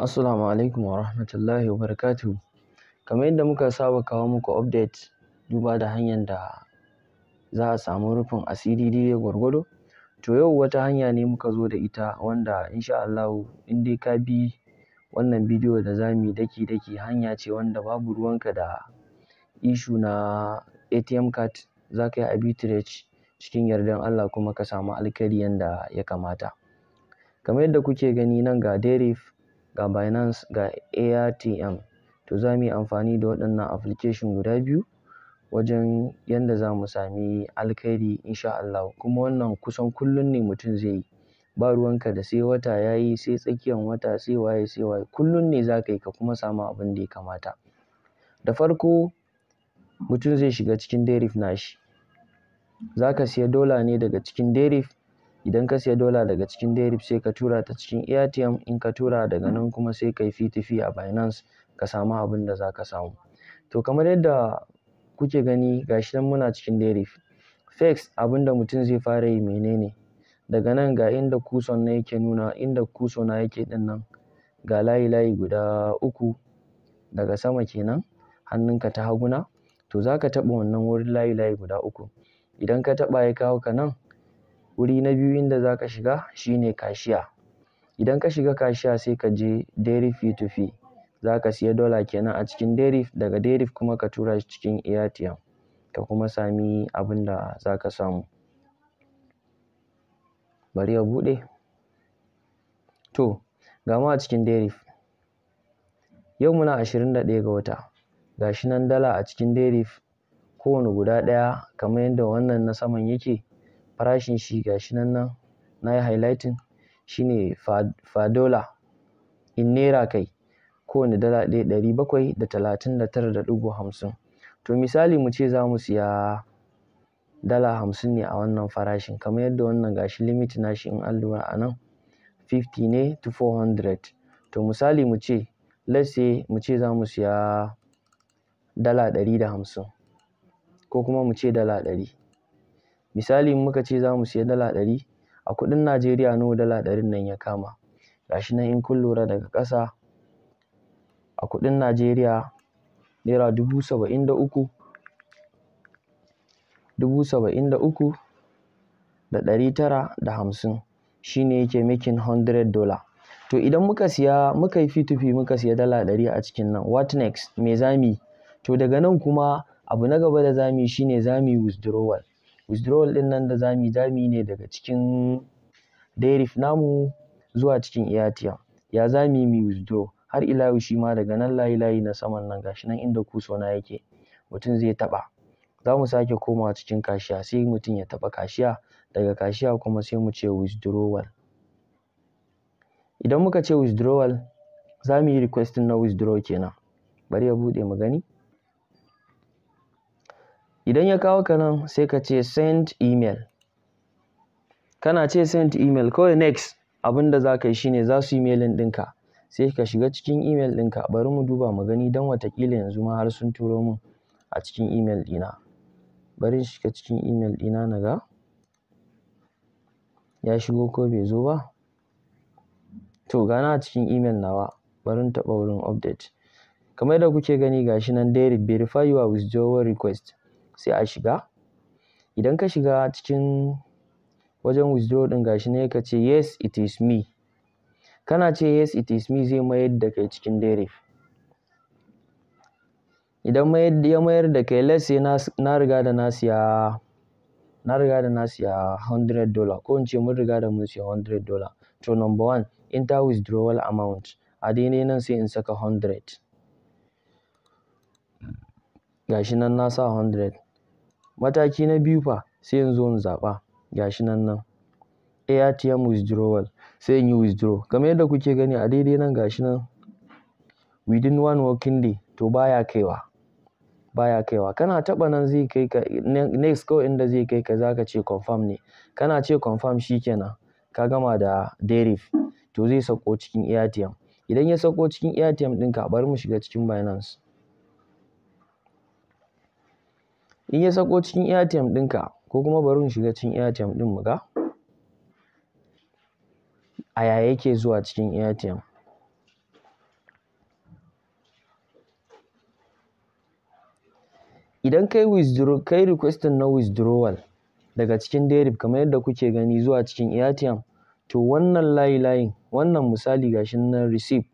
Assalamu alaikum wa rahmatullahi wa barakatuhu. Kamar yadda muka saba kawo muku update duba da hanyar da za a samu rufin asiri daidai gwargwado. To yau wata hanya ne muka zo da ita wanda insha Allahu in dai ka bi wannan bidiyo da za mu yi daki-daki, hanya ce wanda babu ruwanka da issue na ATM card, za ka yi arbitrage cikin yardan Allah kuma ka samu alkhairi yanda ya kamata. Kamar yadda kuke gani nan, ga Deriv, ga Binance, ga AirTM. To za mu yi amfani da waɗannan application guda biyu wajen yanda za mu sami alkhairi insha Allahu. Kuma wannan kusan kullum ne mutum zai yi. Ba ruwanka da sai wata ya yi, sai tsakiyan wata, sai waye, sai waye. Kullum ne za ka yi ka kuma samu abin da ya kamata. Da farko mutum zai shiga cikin Deriv nashi. Za ka siya dola ne daga cikin Deriv. Idan ka siya dola daga cikin Deriv, sai ka tura ta cikin AirTM. In ka tura, daga nan kuma sai ka yi P2P a Binance ka samu abin da za ka samu. To kamar yadda kuke gani, gashi nan muna cikin Deriv. First, abin da mutum zai fara yi menene? Daga nan ga inda cursor na yake nuna, inda cursor na yake ɗin nan, ga layi layi guda uku daga sama kenan, hannunka ta haguna. To za ka taɓa wannan wurin layi layi guda uku. Idan ka taɓa, ya kawo ka nan, wuri na biyu inda za ka shiga shine cashier. Idan ka shiga cashier, sai ka je Deriv P2P. Za ka siya dola kenan a cikin Deriv, daga Deriv kuma ka tura shi cikin AirTM ka kuma sami abin da za ka samu. Bari ya buɗe. To ga mu a cikin Deriv. Yau muna 21 ga wata. Ga shi nan dala a cikin Deriv, kowane guda ɗaya, kamar yadda wannan na saman yake, farashin shi ga shi nan, nan na yi highlighting, shine per dollar in naira kai, kowane dala ɗaya 739.50. To misali mu ce za mu siya dala 50 ne a wannan farashin, kamar yadda wannan gashi limit nashi, in an lura a nan, 50 ne to 400. To misali mu ce, let's say mu ce za mu siya dala 150 ko kuma mu ce dala 100. Misali in muka ce za mu siya dala 100, a kuɗin Najeriya nawa dala ɗarin nan ya kama? Gashi nan in kun lura daga ƙasa, a kuɗin Najeriya naira 73,000, 73,950 shine yake making $100. To idan muka siya, muka yi P2P, muka siya dala 100 a cikin nan, what next? Me za mu yi? To daga nan kuma abu na gaba da za mu yi shine za mu yi withdrawal. Withdrawal ɗin nan da za mu yi, za mu yi ne daga cikin Deriv namu zuwa cikin AirTM. Ya za mu yi mu withdraw? Har ila yau shi ma daga nan layi layi na saman nan, gashi nan inda cursor na yake, mutum zai taɓa. Za mu sake komawa cikin cashier, sai mutum ya taɓa cashier. Daga cashier kuma sai mu ce withdrawal. Idan muka ce withdrawal, za mu yi requesting na withdraw kenan. Bari ya buɗe mu gani. Idan ya kawo ka nan, sai ka ce send email. Kana ce send email, kawai next abin da za ka yi shine za su yi mailing ɗinka. Sai ka shiga cikin email ɗinka. Bari mu duba mu gani, don wataƙila yanzu ma har sun turo mun a cikin email ɗina. Bari in shiga cikin email ɗina na ga ya shigo ko bai zo ba. To ga na a cikin email nawa. Bari in taɓa wurin update. Kamar yadda kuke gani, gashi nan Deriv, verify your withdrawal request. Sai a shiga. Idan ka shiga cikin wajen withdraw ɗin, gashi nan ka ce "Yes, it is me". Kana ce "Yes, it is me", zai mayar da kai cikin Deriv. Idan ya mayar da kai, let's say na riga da na siya $100, ko in ce mun riga da mun siya $100. To number one, enter withdrawal amount. A daidai nan sai in saka 100. Gashi nan na sa 100. Mataki na biyu fa, sai in zo in zaɓa. Gashi nan nan AirTM withdrawal, sai in yi withdraw. Kamar yadda kuke gani a daidai nan, gashi nan within one working day. To baya kaiwa. Baya kaiwa. Kana taɓa nan zai kai ka next, kawai inda zai kai ka za ka ce confirm ne. Kana ce confirm, shi kenan. Ka gama da Deriv. To zai sauko cikin AirTM. Idan ya sauko cikin AirTM ɗinka, bari mu shiga cikin Binance. In ya sauko cikin AirTM ɗinka, ko kuma bari mu shiga cikin AirTM ɗin mu ga a yaya yake zuwa cikin AirTM. Idan kai withdraw, kai requesting na withdrawal daga cikin Deriv kamar yadda kuke gani zuwa cikin Airtm, to wannan layi layin wannan misali gashi nan receipt.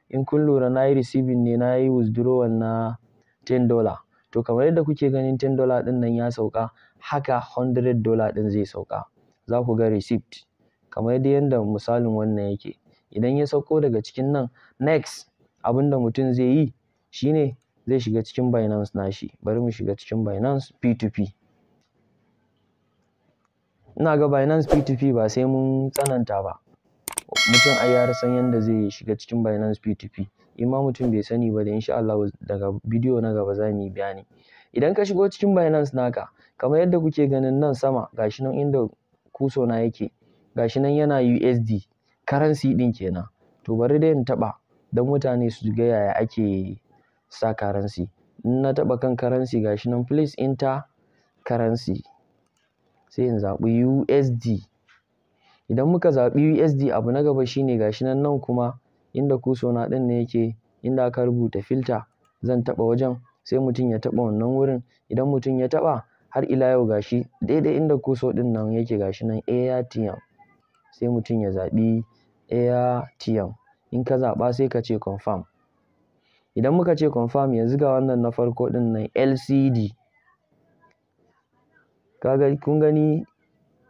In kun lura, na yi receiving ne, na yi withdrawal na $10. To kamar yadda kuke ganin $10 ɗin nan ya sauka, haka $100 ɗin zai sauka. Za ku ga receipt kamar dai yadda misalin wannan yake. Idan ya sauko daga cikin nan, next abin da mutum zai yi shine zai shiga cikin Binance nashi. Bari mu shiga cikin Binance P2P. Ina ga Binance P2P ba sai mun tsananta ba. Mutum ai ya san yanda zai shiga cikin Binance P2P. In ma mutum bai sani ba da, insha Allahu daga bidiyo na gaba za mu yi bayani. Idan ka shigo cikin Binance naka, kamar yadda kuke ganin nan sama, gashi nan inda cursor na yake, gashi nan yana USD currency ɗin kenan. To bari dai in taɓa don mutane su ga yaya ake sa currency. In na taɓa kan currency, gashi nan "Please enter currency", sai in zaɓi USD. Idan muka zaɓi USD, abu na gaba shine gashi nan, nan kuma inda cursor na ɗin ne yake, inda aka rubuta filter, zan taɓa wajen. Sai mutum ya taɓa wannan wurin. Idan mutum ya taɓa, har ila yau gashi daidai inda cursor ɗin nan yake, gashi nan Airtm, sai mutum ya zaɓi Airtm. In ka zaɓa, sai ka ce confirm. Idan muka ce confirm, yanzu ga wannan na farko ɗin nan LCD. Kaga, kun gani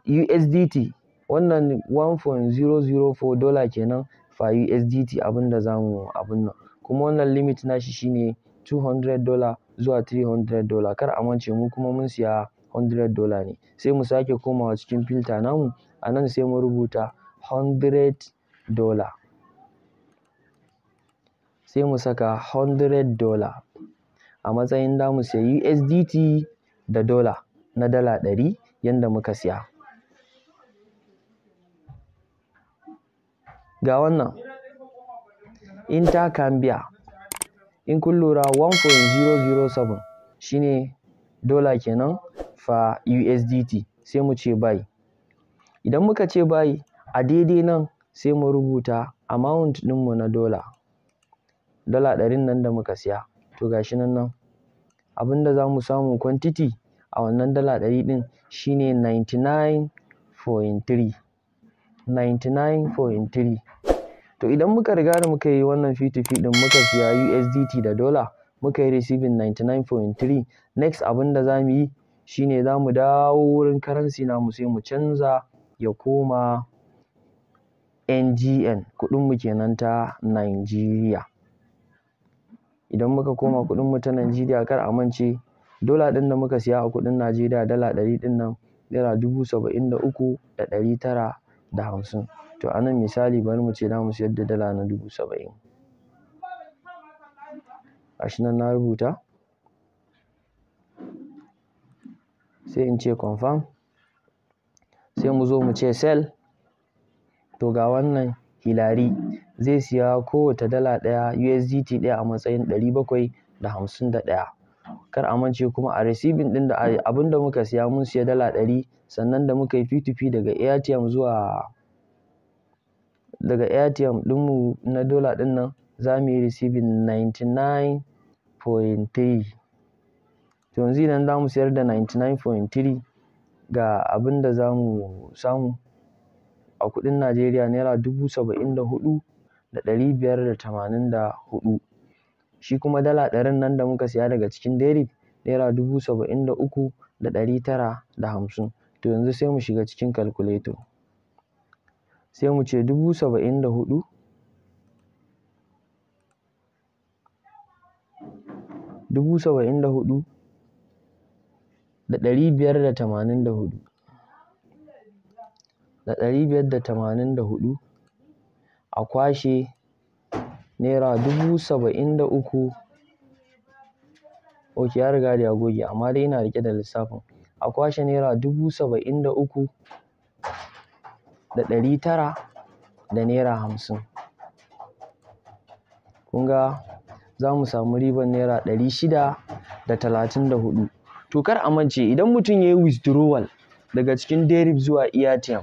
USDT, wannan $1.004 kenan per USDT abin da zamu abun nan. Kuma wannan limit nashi shine $200 zuwa $300. Kar a mance, mu kuma mun siya $100 ne. Sai mu sake komawa cikin filter namu, a nan sai mu rubuta $100. Sai mu saka $100 a matsayin za mu siya USDT da dollar na $100 yanda muka siya. Ga wannan Intercambia, in kun lura 1.007 shine dollar kenan per USDT. Sai mu ce buy. Idan muka ce buy, a daidai nan sai mu rubuta amount ɗinmu na dollar. $100 nan da muka siya. To gashi nan nan. Abin da za mu samu quantity a wannan $100 ɗin shine 99.3. 99.3. To idan muka riga da muka yi wannan P2P ɗin, muka siya USDT da dollar, muka yi receiving 99.3, next abin da za mu yi shine za mu dawo wurin currency namu, sai mu canza ya koma NGN, kuɗinmu kenan ta Nigeria. Idan muka koma kuɗinmu ta Nigeria, kar a mance dola ɗin da muka siya a kuɗin Najeriya, $100 ɗin nan, ₦73,950. To a nan misali bari mu ce za mu siyar da dala na 70,000. Gashi nan na rubuta. Sai in ce confirm. Sai mu zo mu ce sell. To ga wannan Hilary zai siya kowace dala ɗaya USDT ɗaya a matsayin 751. Kar a mance kuma a receiving ɗin da abin da muka siya, mun siya $100, sannan da muka yi P2P daga Airtm zuwa daga Airtm ɗinmu na dola ɗin nan, za mu yi receiving 99.3. To yanzu idan za mu siyar da 99.3, ga abin da za mu samu a kuɗin Najeriya, ₦74,584. Shi kuma $100 nan da muka siya daga cikin Deriv, ₦73,950. To yanzu sai mu shiga cikin calculator. Sai mu ce 74,000, 74,584, da 584, a kwashe ₦73,000. Ok, ya riga da ya goge, amma dai ina riƙe da lissafin. A kwashe ₦73,950. Kun ga za mu samu ribar ₦634. To kar a mance, idan mutum ya yi withdrawal daga cikin Deriv zuwa Airtm,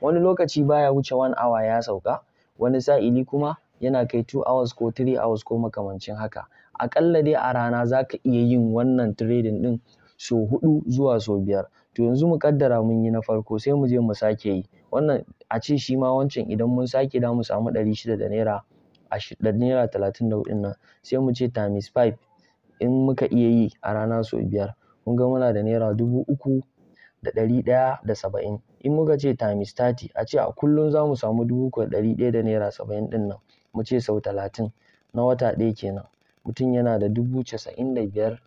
wani lokaci baya wuce one hour ya sauka, wani sa'ili kuma yana kai 2 hours ko 3 hours ko makamancin haka. Aƙalla dai a rana za ka iya yin wannan trading ɗin sau 4 zuwa sau 5. To yanzu mu ƙaddara mun yi na farko, sai mu je mu sake yi. Wannan a ce shi ma wancan idan mun sake da mu samu 600 da naira da naira 34 ɗin nan, sai mu ce times 5 in muka iya yi a rana sau 5. Kun ga muna da naira 3,170. In muka ce times 30, a ce a kullum za mu samu 3,100 da naira 70 ɗin nan, mu ce sau 30 na wata ɗaya kenan. Mutum yana da 95,100.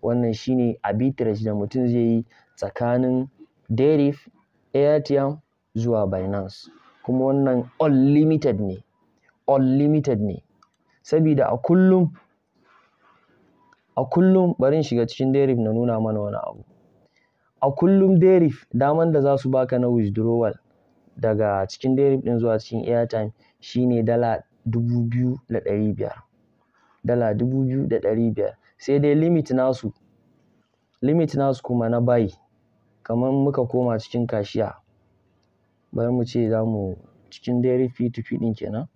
Wannan shine arbitrage da mutum zai yi tsakanin Deriv, Airtm zuwa Binance. Kuma wannan unlimited ne, unlimited ne. Sabida a kullum bari in shiga cikin Deriv na nuna mana wani abu. A kullum Deriv daman da za su baka na withdrawal daga cikin Deriv ɗin zuwa cikin Airtm shine $2,500. $2,500. Sai dai limit nasu kuma na buy, kamar muka koma cikin cashier, bari mu ce za mu cikin Deriv P2P ɗin kenan.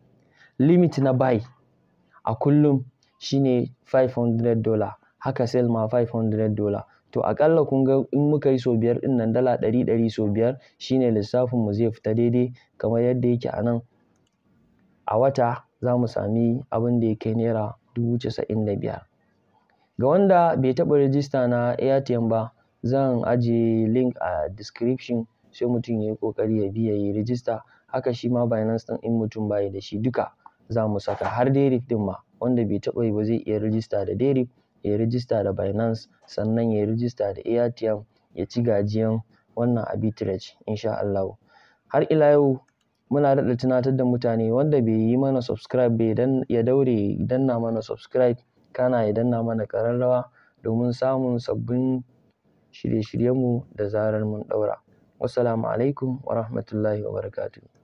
Limit na buy a kullum shine $500. Haka sell ma $500. To aƙalla kun ga in muka yi sau 5 ɗin nan, $100 sau 5 shine lissafin mu zai fita daidai kamar yadda yake a nan. A wata za mu sami abin da ya kai naira 95,000. Ga wanda bai taɓa rijista na Airtm ba, zan ajiye link a description, sai mutum ya yi ƙoƙari ya bi ya yi rijista. Haka shi ma Binance ɗin, in mutum bayi da shi, duka za mu saka, har Deriv ɗin ma, wanda bai taɓa yi ba zai iya rijista da Deriv, ya yi rijista da Binance, sannan ya yi rijista da Airtm, ya ci gajiyan wannan arbitrage insha Allahu. Har ila yau muna daɗa tunatar da mutane, wanda bai yi mana subscribe ba ya daure ya danna mana subscribe, kana ya danna mana ƙararrawa domin samun sabbin shirye-shiryenmu da zarar mun ɗaura. Wassalamu alaikum wa rahmatullahi wa barakatuh.